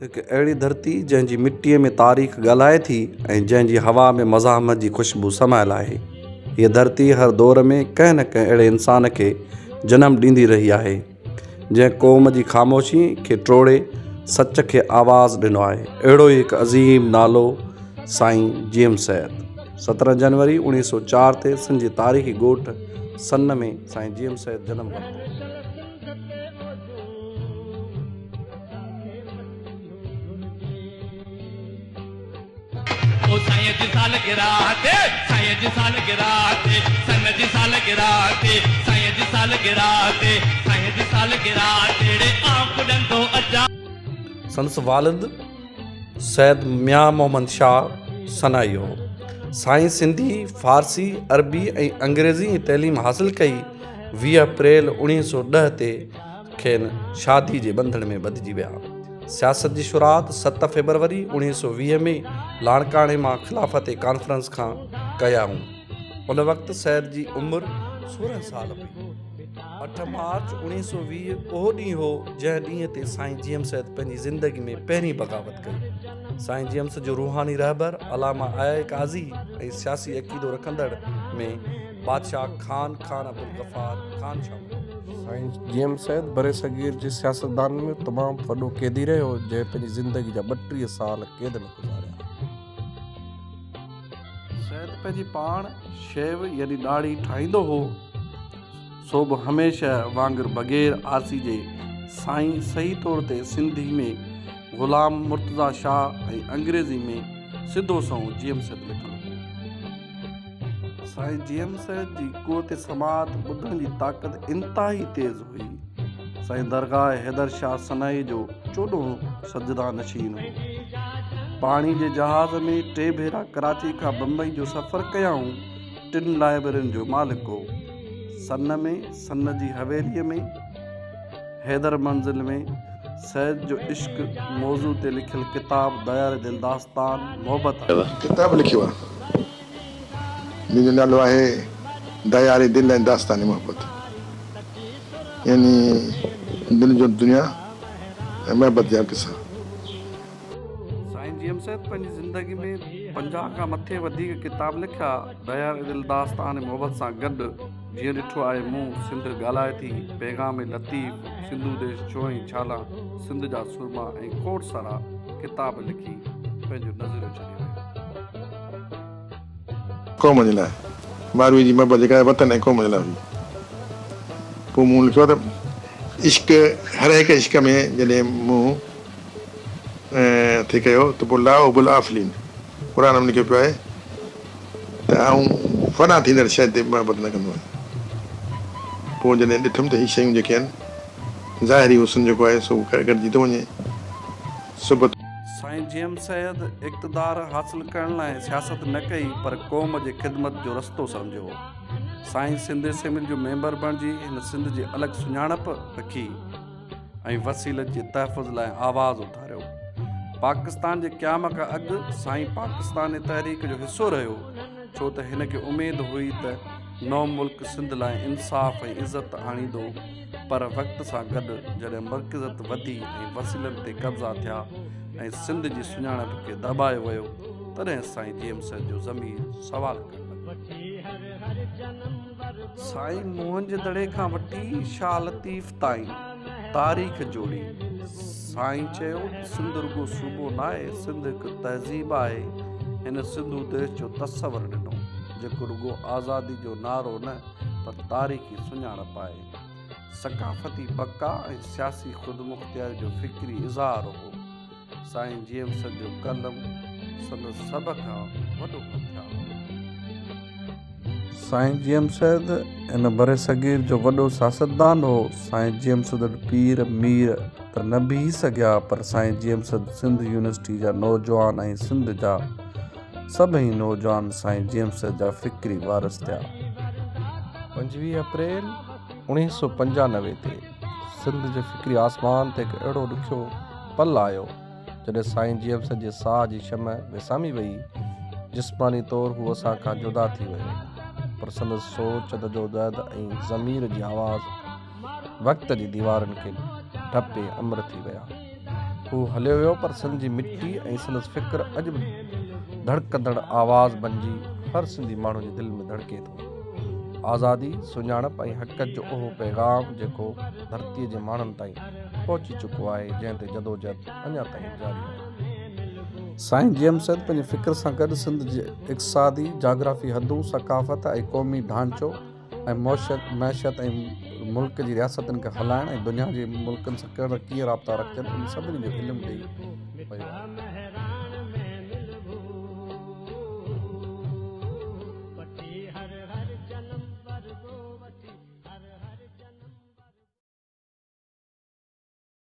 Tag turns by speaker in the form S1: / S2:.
S1: هڪ اهڙي ڌرتي جنهن جي مٽيء ۾ تاريخ ڳالهائي ٿي ۽ جنهن جي هوا ۾ مزاحمت جي خوشبو سمايل آهي. هيء ڌرتي هر دور ۾ ڪنهن نه ڪنهن اهڙي انسان کي جنم ڏيندي رهي آهي، جنهن قوم جي خاموشيء کي ٽوڙي سچ کي آواز ڏنو آهي. اهڙو ئي هڪ عظيم نالو سائين جي ايم سيد. 17 جنوري 1904 تي سن جي تاريخي ڳوٺ سن ۾ سائين جي ايم سيد جنم ورتو. سندس والد سيد ميان محمد شاهه سنائي هو. سائين سنڌي، فارسي، عربي ۽ انگريزي ۽ تعليم حاصل ڪئي. 20 اپريل 1910 تي کين شادي جي ٻنڌڻ ۾ ٻڌجي ويا. سياست جي شروعات 7 فيبروري 1920 ۾ لاڙڪاڻي مان خلافت ڪانفرنس کان ڪيائون. ان وقت سيد جي عمر 16 سال هئي. 8 مارچ 1920 اهو ڏينهن هو جنهن ڏينهن تي سائين جي ايم سيد پنهنجي زندگي ۾ پهرين بغاوت ڪئي. سائين جي ايم سيد جو روحاني رهبر علامه آء آء قاضي ۽ سياسي عقيدو رکندڙ ۾ بادشاهه خان خان عبدالغفار خان شامل هو. سائين جي ايم سيد برصغير جي سياستدانن ۾ تمام وڏو قيدي رهيو، جنهن پنهنجي زندگي جا 32 سال قيد ۾ گذاريا. سيد پنهنجي پاڻ شيو يعني ڏاڙهي ٺاهيندو هو، سو به هميشه وانگر بغير آرسي جي. سائين صحيح طور تي سنڌي ۾ غلام مرتضيٰ شاهه ۽ انگريزي ۾ سڌو سنئون جي ايم سيد لکندو هو. سائين جي ايم سيد جي قوت سماعت، ٻڌڻ جي طاقت، انتهائي تيز هئي. سائين درگاهه حيدر شاهه سنائي جو چوڏهون سجده نشين هو. پاڻي جي جهاز ۾ ٽي ڀيرا ڪراچي کان بمبئي جو سفر ڪيائون. ٽن لائبررين جو مالڪ هو. سن ۾ سن جي حويليء ۾، حيدر منزل ۾ سيد جو عشق موضوع تي لکيل ڪتاب ديار دل داستان محبت آهي.
S2: ڪتاب لکيو آهي جنهن جو نالو آهي ديار دل ۽ داستان محبت يعني دل جو دنيا ۽ محبت جا قصا.
S1: سائين جي ايم سيد پنهنجي زندگي ۾ 50 کان مٿي وڌيڪ ڪتاب لکيا. ديار دل داستان محبت سان گڏ جيئن ڏٺو آهي مون، سنڌ ڳالهائي ٿي، پيغام لطيف، سنڌو ديش ڇو ۽ ڇالا، سنڌ جا سورما ۽ کوڙ سارا ڪتاب لکي پنهنجو نظريو ڇڏي ويو.
S2: قوم جي لاء ماروي جي محبت جيڪا آهي وطن ۽ قوم جي لاء هئي. پوء مون لکيو ته عشق هر هڪ عشق ۾ جڏهن مون ٿي ڪيو ته پوء لا احب الآفلين قرآن ۾ لکيو پيو آهي ته آئون فنا ٿيندڙ شيء تي محبت نه ڪندو آهيان. پوء جڏهن ڏٺم ته هي شيون جيڪي آهن ظاهري حسن جيڪو آهي سو گهٽجي ٿو وڃي صحبت.
S1: سائين جي ايم سيد اقتدار حاصل ڪرڻ لاء سياست نه ڪئي پر قوم جي خدمت جو رستو سمجهيو. سائين سنڌ اسيمبلي جو ميمبر بڻجي هن سنڌ جي الڳ سڃاڻپ رکي ۽ وسيلن جي تحفظ لاء آواز اٿاريو. پاڪستان جي قيام کان اڳ سائين پاڪستاني تحريڪ جو حصو رهيو ڇو ته هن کي اميد هئي ته نئون ملڪ سنڌ لاء انصاف ۽ عزت آڻيندو پر وقت سان گڏ جڏهن مرڪزيت وڌي ۽ وسيلن تي قبضا ٿيا ۽ سنڌ جي سڃاڻپ کي دٻايو ويو تڏهن سائين جي ايم سيد جو ضمير سوال ڪرڻ لڳو. سائين موهن جي دڙي کان وٺي شاهه لطيف تائين تاريخ جوڙي. سائين چيو ته سنڌ رڳو صوبو ناهي، سنڌ هڪ تهذيب آهي. هن سنڌو ديش جو تصور ڏنو، جيڪو رڳو آزادي جو نعرو نه پر تاريخي سڃاڻپ آهي. ثقافتي بقا ۽ سياسي خودمختياري جو فڪري اظهار هو. سائين جي ايم سيد جو قلم سندس سڀ کان وڏو هٿيار هو. سائين جي ايم سيد هن برصغير جو وڏو سياستدان هو. سائين جي ايم سيد وٽ پير مير ته نه بيهي سگهيا پر سائين جي ايم سيد سنڌ يونيورسٽي جا نوجوان ۽ سنڌ جا سڀئي نوجوان سائين جي ايم سيد جا فڪري وارث ٿيا. 25 اپريل 1995 تي سنڌ جي فڪري آسمان تي هڪ اهڙو ڏکيو پل آيو، جڏهن سائين جي ايم سيد جي ساهه جي شمع وسامي وئي. جسماني طور هو اسان کان جدا ٿي ويو، پر سندس سوچ، جدوجهد ۽ ضمير جي آواز وقت جي ديوارن کي ڍپي امر ٿي ويا. هو هليو ويو پر سنڌ جي مٽي ۽ سندس فڪر اڄ به ڌڙڪندڙ آواز بنجي هر سنڌي ماڻهو جي دل ۾ ڌڙڪي ٿو. آزادي، سڃاڻپ ۽ حقيقت جو اهو پيغام جيڪو ڌرتيء جي ماڻهن تائين پهچي چڪو آهي، جنهن تي جدوجهد اڃا تائين جاري آهي. سائين جي ايم سيد پنهنجي فڪر سان گڏ سنڌ جي اقتصادي، جاگرافي حدون، ثقافت ۽ قومي ڍانچو ۽ معيشت ۽ ملڪ جي رياستن کي هلائڻ ۽ دنيا جي ملڪن سان ڪيئن رابطا رکجن ان سڀني جو علم ڏئي ويو آهي.